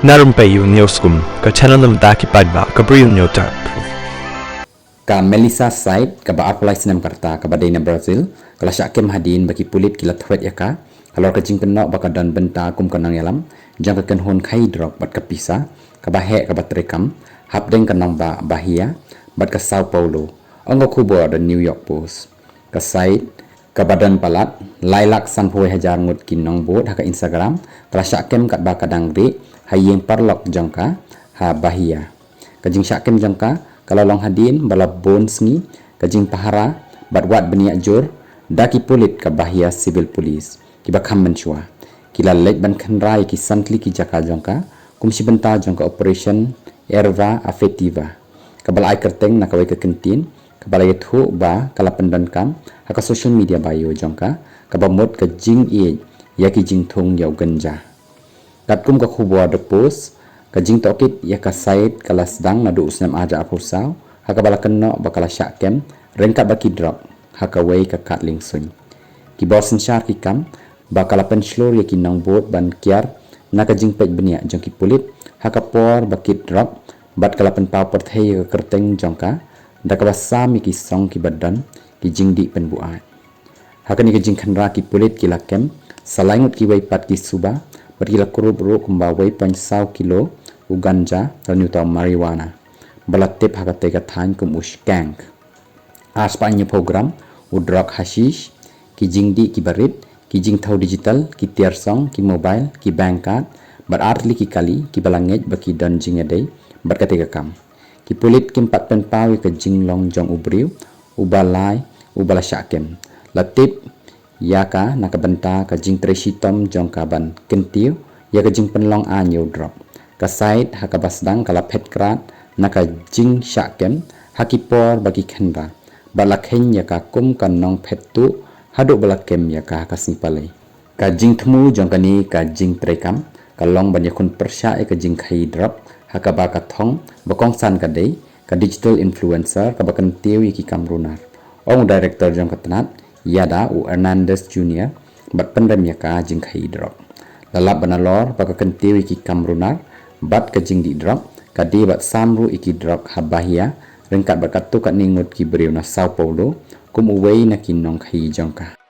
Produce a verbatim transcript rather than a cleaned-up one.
Na Rympei U News kum ka channel na bynta ki paidbah ka Bri U News Terp. Ka Melissa Said, kaba arphew lai snem ka rta, kaba dei na Brazil, ka la shah kem hadien ba ki pulit ki la thwet ïa ka halor ka jingpynnoh ba ka don bynta kum ka nongïalam jong ka kynhun khaïi drok bad ka pisa kaba heh kaba treikam hapdeng ka nongbah Bahia bad ka São Paulo, ong ka khubor The New York Post. Ka Said, kaba don palat lai lak sanphew hajar ngut ki nongbud ha ka Instagram, ka la shah kem katba ka dang rieh ha ïing paralok jong ka ha Bahia. Ka jingshah kem jong ka ka la long hadien ba la bun sngi ka jingpahara bad wad bniah jur da ki pulit ka Bahia Civil Police kiba kham mynshuwa. Ki la leit ban kynra ïa ki san tylli ki jaka jong ka kum shi bynta jong ka Operation Erva Afetiva, kaba la ai kyrteng na kawei ka kyntien kaba la ïathuh ba ka la pyndonkam ha ka social media bio jong ka, kaba mut ka jingïeit ïa ki jingthung ïa u ganja. Katkum ka khubor The Post, ka jingtohkit ïa ka Said ka la sdang naduh u snem ar hajar arphew saw, ha kaba la kynnoh ba ka la shah kem ryngkat bad ki drok ha kawei ka kad liengsuiñ. Ki bor synshar ki kam ba ka la pynshlur ïa ki nongbud ban kiar na ka jingpeit bniah jong ki pulit ha ka por ba kit drok, bad ka la pynpaw pyrthei ïa ka kyrteng jong ka da kaba sam ïa ki song kiba don ki jingdih pynbuaid. Ha kane ka jingkynra ki pulit ki la kem sa lai ngut kiwei pat ki suba bad ki la kurup ruh kumba wei point saw kilo u ganja lane uta u marijuana, ba la tip ha katei ka thaiñ kum u skank, ar spah hynñiewphew gram u drok hashish, ki jingdih kiba rit, ki jingthew digital, ki tiar song, ki mobile, ki bank card bad ar tylli ki kali kiba la ngeit ba ki don jingïadei bad katei ka kam. Ki pulit kim pat pynpaw ïa ka jinglong jong u briew uba lai, uba la shah kem. La tip ïa ka na ka bynta ka jingtrei shitom jong ka ban kyntiew ïa ka jingpynlong aiñ ïa u drok. Ka Said ha kaba sdang ka la phet krad na ka jingshah kem ha ki por ba ki kynra bad la kheiñ ïa ka kum ka nongphet tuh haduh ba la kem ïa ka ha ka sngi Palei. Ka jingthmu jong kane ka jingtreikam ka long ban ïakhun pyrshah ïa ka jingkhaïi drok, ha kaba ka thong ba kongsan ka dei ka digital influencer kaba kyntiew ïa ki kam runar, ong u director jong ka tnat ïada u Hernandez Junior, bad pynrem ïa ka jingkhaïi drok. La lap ba nalor ba ka kyntiew ïa ki kam runar bad ka jingdih drok, ka die bad sam ruh ïa ki drok ha Bahia ryngkat bad katto katne ngut ki briew na São Paulo kum uwei na ki nongkhaïi jong ka.